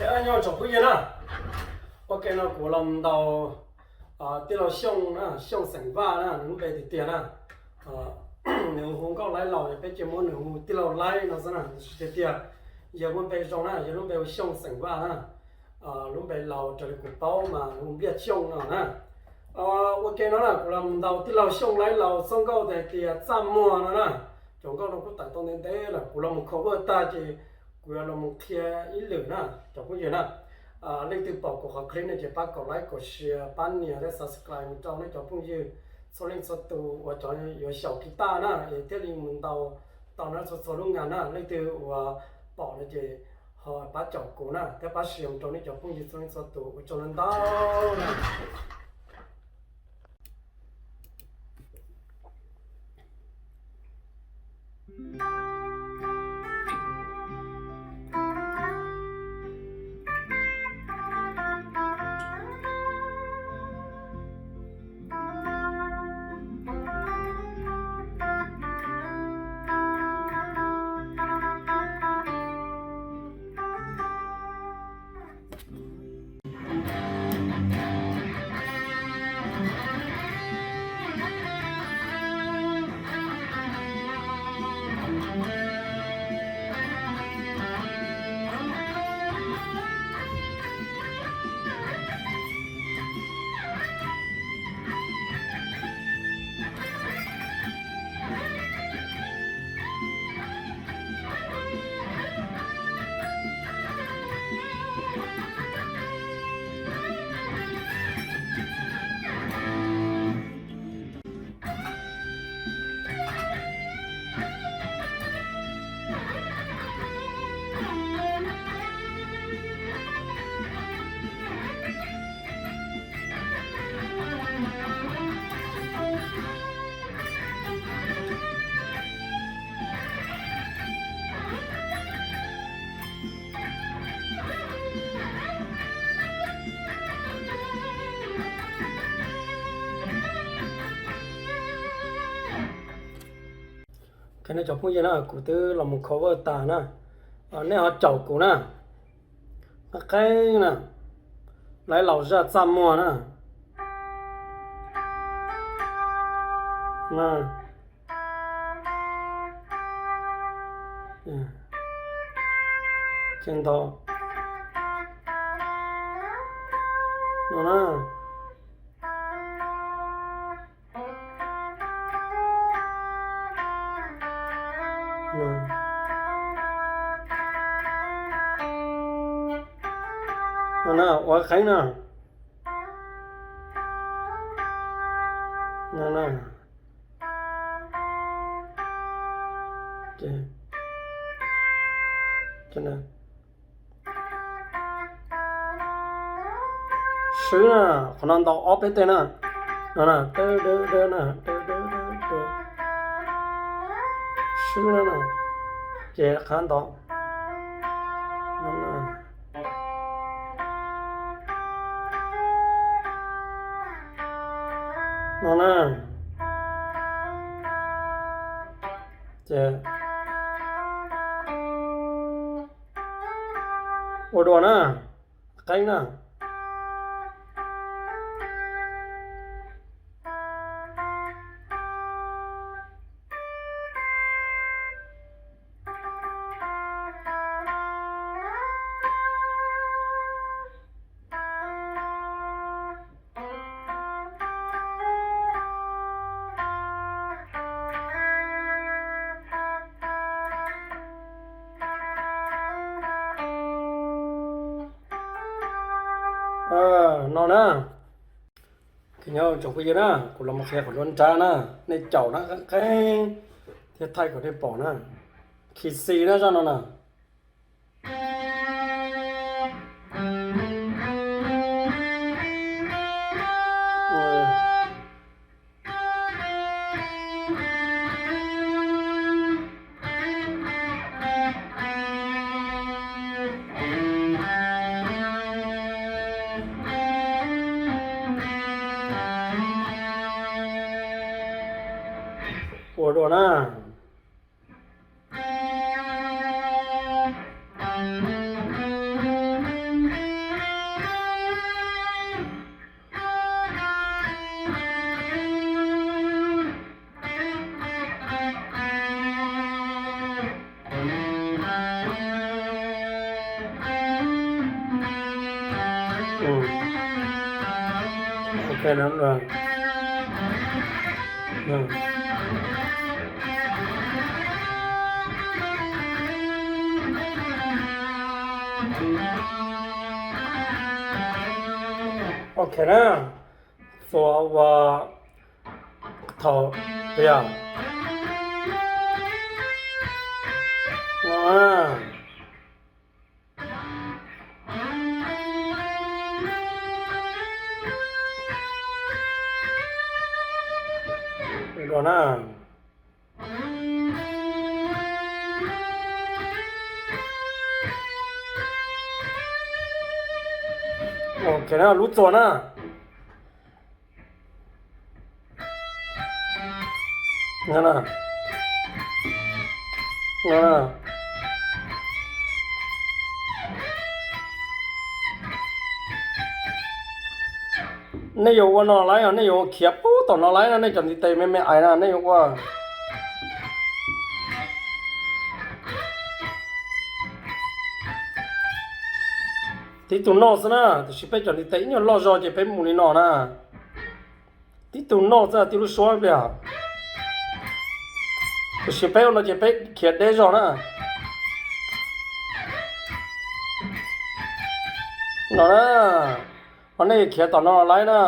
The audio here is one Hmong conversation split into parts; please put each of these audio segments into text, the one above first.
Nyob zoo tsoom phooj ywg na, ua ke no kuv los ntaus tij laug Xyooj na, Xyooj xeem Vaj na, nws lub npe tiag tiag na. Nws hu nkauj Laib Laus, peb cia muab nws hu tij laug Laib no xwb na, tiag tiag. Yog muaj npe zoo na, yog lub npe hu Xyooj xeem Vaj na. Lub npe laus raws li kuv paub mas hu Npliaj Xyooj no na. Ua ke no na, kuv los ntaus tij laug Xyooj Laib Laus txoj nkauj hais tias Txaj Muag no na. Cov nkauj no kuj tawm tau ntev ntev lawm, kuv los mus cover tag ces kuv yuav los mus qhia ib lwm na cov phooj ywg na. Leej twg pom kuv qhov clip no ces pab kaum like, kaum share, pab nias thiab subscribe mus rau nej cov phooj ywg txhua leej txhua tus uas cov yuav xyaum guitar na, es thiaj li mus ntaus tau na txhua txhua lub nga na. Leej twg uas pom no ces ho pab caum kuv na thiab pab share mus rau nej cov phooj ywg txhua leej txhua tus, ua tsaug ntau ntau na. Nej cov phooj ywg na, kuv twb los mus cover tas na, nej ho caum kuv na. Qeeb qeeb na, Laib Laus zaj Txaj Muag na. Ces ntaus no na. No na, ua qeeb na. No na. Ces, ces na. Swb na, qhov no ntaus ob peb teg na. No na, dawb dawb dawb na, dawb dawb dawb dawb. Swb na, ces qhov ntaus no na. No na. Ces ua dua na, qeeb na. No na. Nyob zoo tsoom phooj ywg na, kuv los mus qhia qhov nruab nrab na, nej caum na, qeeb qeeb thiab thaij kom nej pom na. Key C na, zaj no na. Ua dua na. Ok na, txuas ua thaum, yog, no na. Dua na. Ok na, lub txuas na. Nej yuav ua no lawm, nej yuav khiav pub tom no lawm no, nej cov ntiv tes me me ais na nej yuav ua tib tug noj xwb na, tiam sis peb cov ntiv tes ib nyuag loj zog ces peb mus li no na. Tib tug noj xwb, tib lub suab pliag. Tiam sis peb ua no ces peb khiav deb zog na. No na, ho nej khiav tom no lawm na.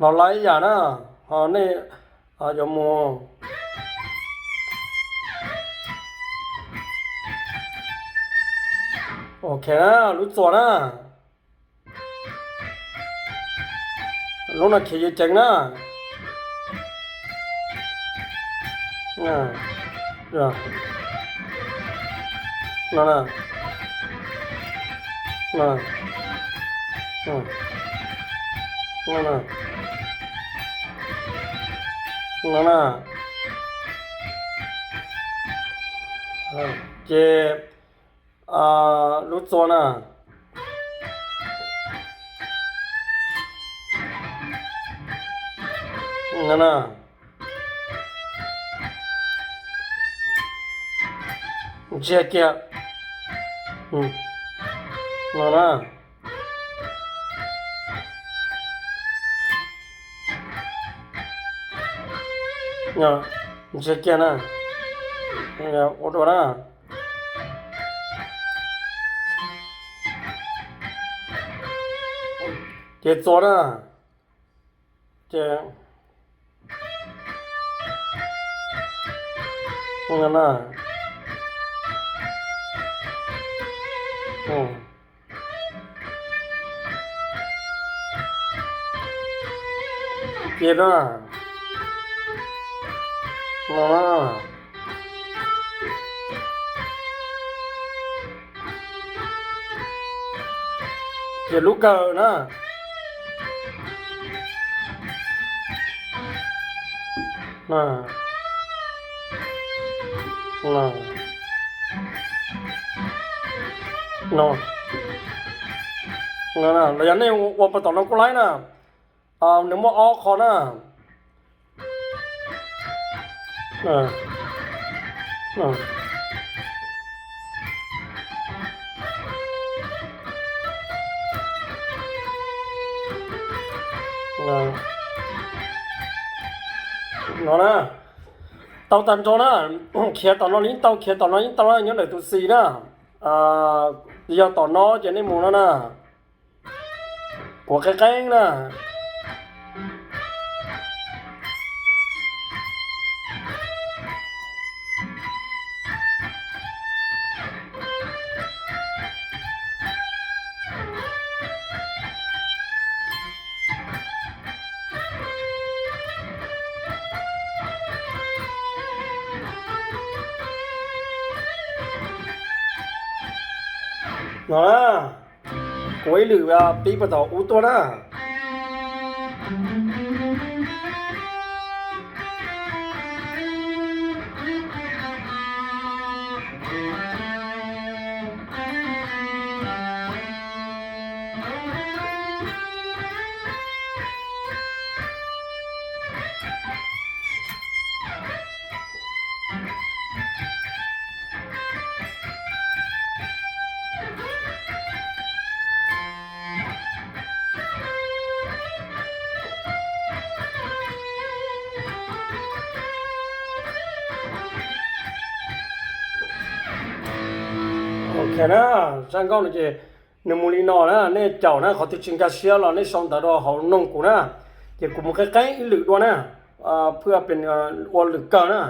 Los lawm ib yam na, ho nej yuav mus. Ok na, lub txuas na. Lub no khiav ceev ceev na. No na. No na. Ces lub txuas na. Ntsiag kiag. No na. Ntsiag kiag na. Ua dua na. Ces txuas na. Ces ces no na. Ces lub kawg na. No, los yog nej ua puas tom no kuj laib na. Nws muaj ob qho na. No na, tau tag nrho na, khiav tom no yeej tau, khiav tom no yeej tau na, nyob ntawm tus xis na. Yog tom no ces nej mus no na. Kuav qeeb qeeb na. No na, kuv ib lwm pib puag tom ub tuaj na. Ces na, zaj nkauj no ces nws mus li no na, nej caum na, qhov twg tsis nkag siab los nej sau ntawv rau hauv noog kuv na, ces kuv mus qeeb qeeb ib lwm dua na, phwj pes ua lwm kawg na.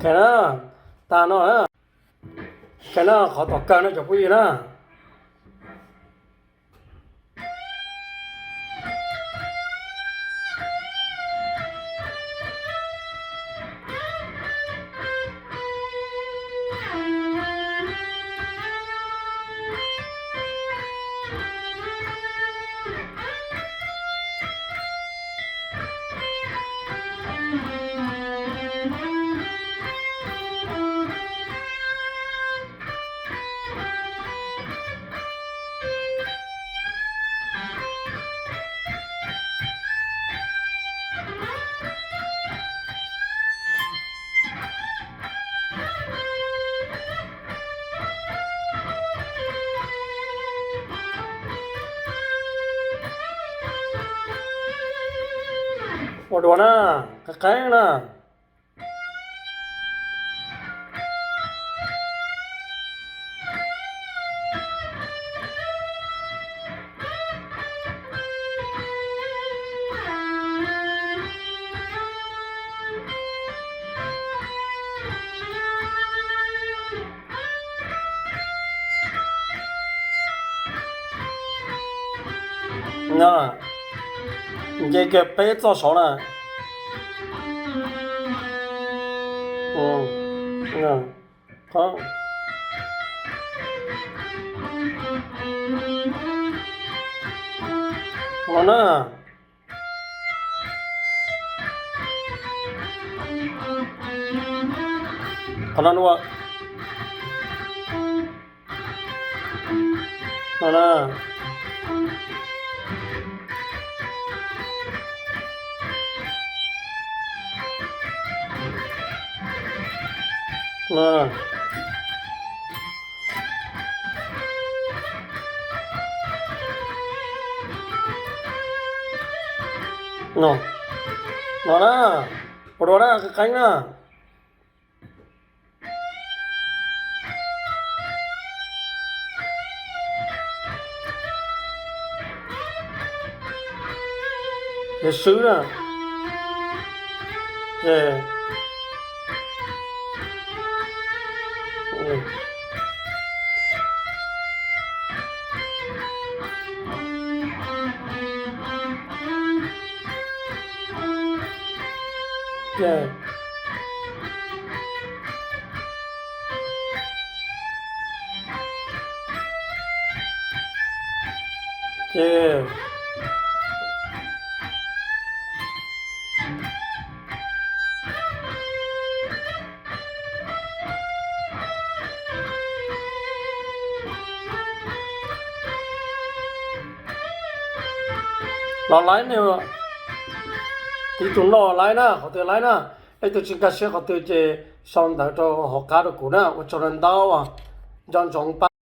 Qhia na, tas no na, qhia na, qhov tom kawg no cov phooj ywg na. Ua dua na, qeeb qeeb na. Nce kiag peb txoj saud na. No na. Qhov no ua no na. No na, ua dua na, qeeb qeeb na. Yog swb na. Ces los laib ne, tiv tus no laib na, qhov twg laib na, leej twg tsis nkag siab qhov twg ces sau ntawv rau hauv qab rau kuv na, ua tsaug ntau ntau, nco ntsoov pab.